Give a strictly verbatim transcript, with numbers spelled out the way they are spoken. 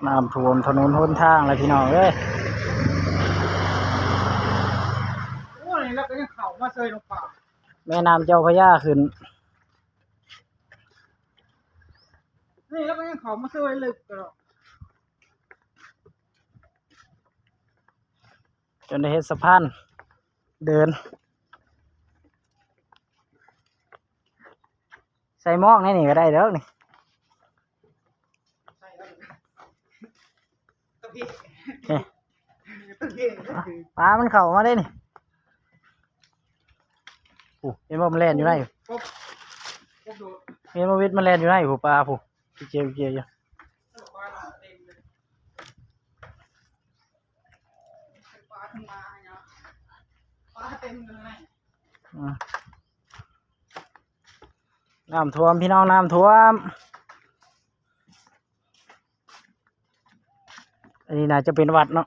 น้ำท่วมถนนหนทางเลยพี่น้องเอ้ย โอ้ยแล้วก็ยังเข่ามาเซยลงป่า แม่น้ำเจ้าพระยาขึ้น นี่แล้วก็ยังเข่ามาเซยลึกก็ จนได้เฮ็ดสะพานเดิน ใส่หมองในนี่ก็ได้แล้วนี่ ตะพี นี่ ตะพี ปลามันเข้ามาได้นี่ โอ้ เห็นบ่มันแล่นอยู่ใน กบกบโดด เห็นบ่วิทย์มันแล่นอยู่ในผู้ปลาผู้ที่เกี่ยวเกี่ยวอยู่ ปลาเต็มเลยปลาขึ้นมาเนี่ยปลาเต็มเลย อืม น้ำท่วมพี่น้อง น้ำท่วม อันนี้น่าจะเป็นวัดเนาะ